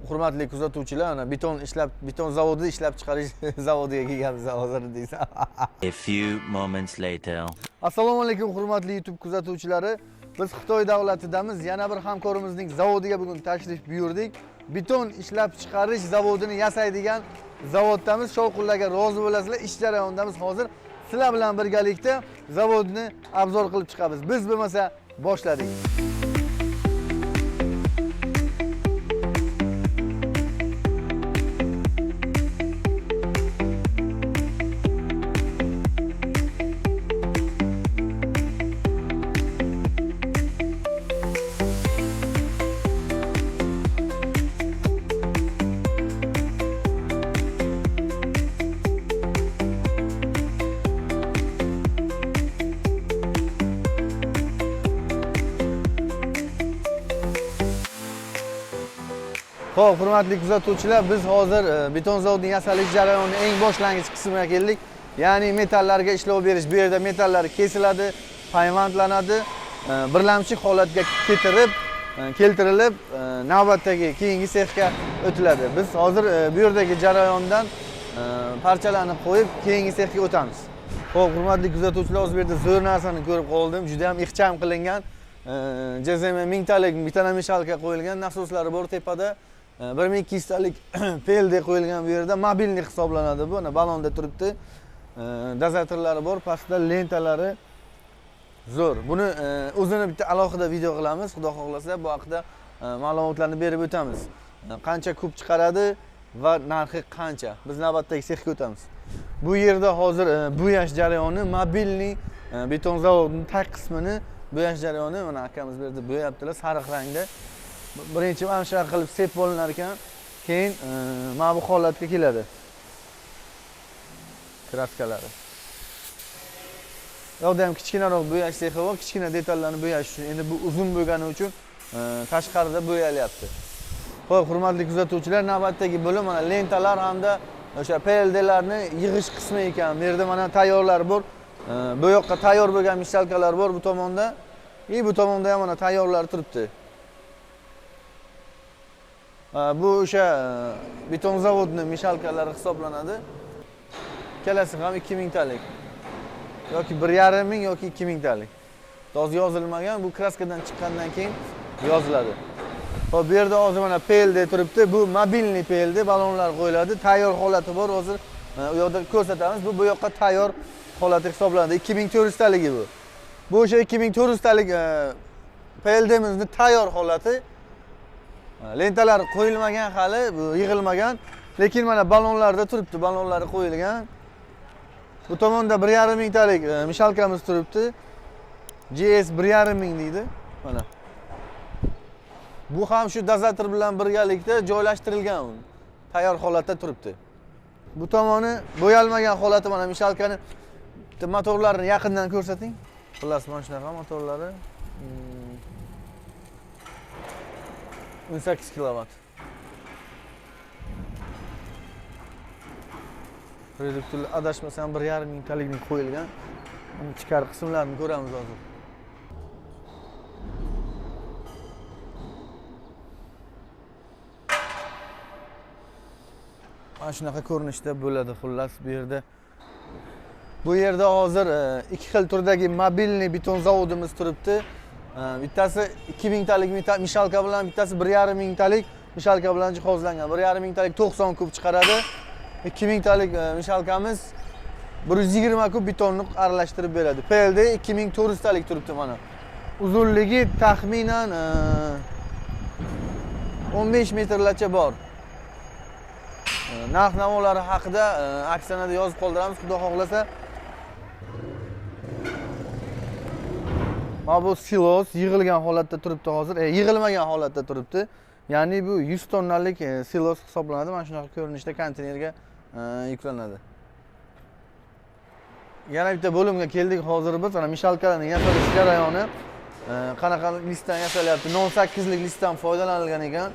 Hurmatli kuzatuvchilar, ana beton zavodi ishlab chiqarish zavodiga kelganmiz hozir deysan. A few moments later. Assalomu alaykum hurmatli YouTube kuzatuvchilari. Biz Xitoy davlatidamiz. Yana bir hamkorimizning zavodiga bugun tashrif buyurdik. Beton ishlab chiqarish zavodini yasaydigan zavoddamiz. Shovqinlarga rozi bo'lasizlar. Ish jarayonidamiz hozir. Sizlar bilan birgalikda zavodni obzor qilib chiqamiz. Biz bo'lmasa boshladik. Xo'p, hurmatli kuzatuvchilar, biz hozir beton zavodining yasalish jarayonining eng boshlang'ich qismiga keldik. Ya'ni metallarga ishlov berish. Bu yerda metallar kesiladi, payvandlanadi, birlamchi holatga keltirib, keltirilib, navbatdagi keyingi sexga o'tiladi. Biz hozir bu yerdagi jarayondan parchalarni qo'yib, keyingi sexga o'tamiz. Xo'p, hurmatli kuzatuvchilar, hozir bu yerda zo'r narsani ko'rib qoldim. Juda ham ixcham qilingan. JZM mingtalik betonomeshalka qo'yilgan, nasoslari bor tepada. 1200 talik PLD qo'yilgan bu yerda, mobilniy hisoblanadi bu. Mana balonda turibdi. Dozatorlari bor, pastda lentalari zo'r. Buni o'zini bitta alohida video qilamiz, Xudo xohlasa bu haqida ma'lumotlarni berib o'tamiz. Qancha kub chiqaradi va narxi qancha? Biz navbatdagi sexga o'tamiz. Bu yerda hozir bo'yash jarayoni, mobilniy beton zavodining tag qismini bo'yash jarayoni. Mana akamiz bu yerda bo'yaptilar sariq rangda. Birinchi mana shunaqa qilib sepib olinar ekan, keyin mana bu holatga keladi. Kraskalari. Bu yoqda ham kichkinaroq bo'yash sexi bor, kichkina detallarni bo'yash uchun. Endi bu uzun bo'lgani uchun tashqarida bo'yalyapti. Xo'p, hurmatli kuzatuvchilar, navbatdagi bo'lim mana lentalar hamda o'sha PLDlarni yig'ish qismi ekan. Bu yerda mana tayyorlar bor. Bu yoqqa tayyor bo'lgan mishalkalar bor bu tomonda. И bu tomonda ham mana tayyorlar turibdi. Bu o'sha beton zavodining mishalkalari hisoblanadi. Ikkalasi ham 2000 talik yoki 1,5 ming yoki 2000 talik. Hozir yozilmagan, bu kraskadan chiqqandan keyin yoziladi. Xo'p, bu yerda hozir mana PLD turibdi. Bu mobilniy PLD, balonlar qo'yiladi. Tayyor holati bor. Hozir u yoqda ko'rsatamiz. Bu yoqqa tayyor holati hisoblanadi. 2400 taligi bu. Bu o'sha 2400 talik PLDmizni tayyor holati. Lentalar qo'yilmagan hali, bu yig'ilmagan, lekin mana balonlarda turibdi, balonlari qo'yilgan. Bu tomonda 1,5 mingtalik mishalkamiz turibdi. GS 1,5 ming deydi. Mana. Bu ham shu dozator bilan birgalikda joylashtirilgan, tayyor holatda turibdi. Bu tomoni bo'yalmagan holati, mana mishalkani motorlarini yaqindan ko'rsating. Xullas, mana shunaqa motorlari. 18 kilovat. Reduktor adashmasam 1,5 mingtalikni qo'yilgan. Uni ichkari qismlarini ko'ramiz hozir. Mana shunaqa ko'rinishda bo'ladi xullas bu yerda. Bu yerda hozir ikki xil turdagi mobilniy beton zavodimiz turibdi. Bittasi 2000 talik mishalka bilan, bittasi 1,5 mingtalik mishalka bilan jihozlangan. 1,5 mingtalik 90 kub chiqaradi. 2000 talik mishalkamiz 120 kub betonni aralashtirib beradi. PLD 2400 talik turibdi mana. Uzunligi taxminan 15 metrlarcha bor. Narx-navolari haqida aksiyada yozib qoldiramiz, Xudo xohlasa. Mana bu silos yig'ilgan holatda turibdi hozir. Yig'ilmagan holatda turibdi. Ya'ni bu 100 tonnalik silos hisoblanadi. Mana shunaqa ko'rinishda konteynerga yuklanadi. Yana bitta bo'limga keldik hozir biz. Mana mishalkalarning yasalish jarayoni qanaqa listdan yasalyapti. 0.8lik listdan foydalanilgan ekan.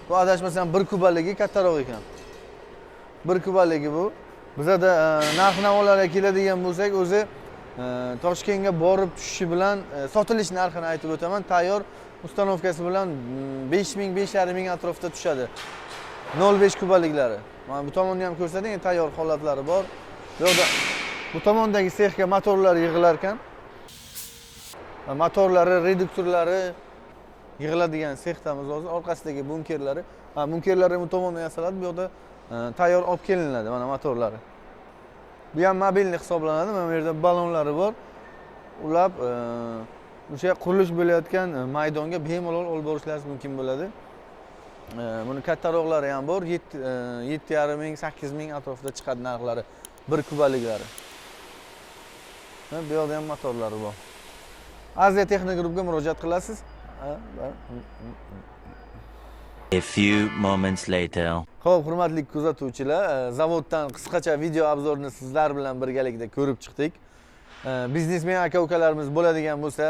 Bu adashmasam 1 kubaligi kattaroq ekan. 1 kubaligi bu. Bizada narx-navolarga keladigan bo'lsak, o'zi Toshkentga borib tushishi bilan sotilish narxini aytib o'taman. Tayyor ustanovkasi bilan 5000, 5,5 ming atrofida tushadi. 0,5 kubaliklari. Mana bu tomonni ham ko'rsating, tayyor holatlari bor. Bu yoqda, bu tomondagi sexga motorlar yig'ilar ekan. Motorlari, reduktorlari yig'iladigan sexdamiz hozir. Orqasidagi bunkerlari, ha, bunkerlari bu tomonda yasaladi, bu yoqda tayyor olib kelinadi mana motorlari. Bu ham мобильный hisoblanadi. Mana bu yerda ballonlari bor. Ulab o'sha qurilish bo'layotgan maydonga bemalol olib borishlaringiz mumkin bo'ladi. Buni kattaroqlari ham bor. 7,5 ming, 8 ming atrofida chiqadi narxlari, 1 kubaliklari. Ha, bu yoqda ham motorlari bor. Aziya Texno Groupga murojaat qilasiz. Ha. A few moments later. Xo'p, hurmatli kuzatuvchilar, zavoddan qisqacha video обзор ni sizlar bilan birgalikda ko'rib chiqdik. Biznesmen aka-ukalarimiz bo'ladigan bo'lsa,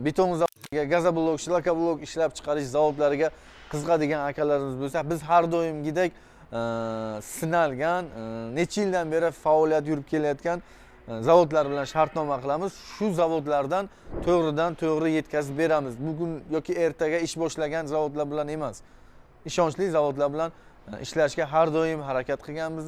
beton zavodiga, газоблок, шлакоблок ishlab chiqarish zavodlariga qiziqadigan akalarimiz bo'lsa, biz har doimgidek sinalgan, necha yildan beri faoliyat yurib kelayotgan zavodlar bilan shartnoma qilamiz. Shu zavodlardan to'g'ridan to'g'ri yetkazib beramiz. Bugun yoki ertaga ish boshlagan zavodlar bilan emas. Ishonchli zavodlar bilan ishlashga har doim harakat qilganmiz,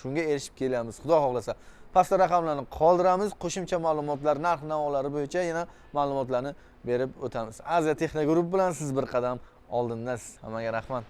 shunga erishib kelyapmiz. Xudo xohlasa, pastda raqamlarni qoldiramiz. Qo'shimcha ma'lumotlar, narx navolari bo'yicha yana ma'lumotlarni berib o'tamiz. Aziya Texno Group bilan siz bir qadam oldindasiz. Hammaga rahmat.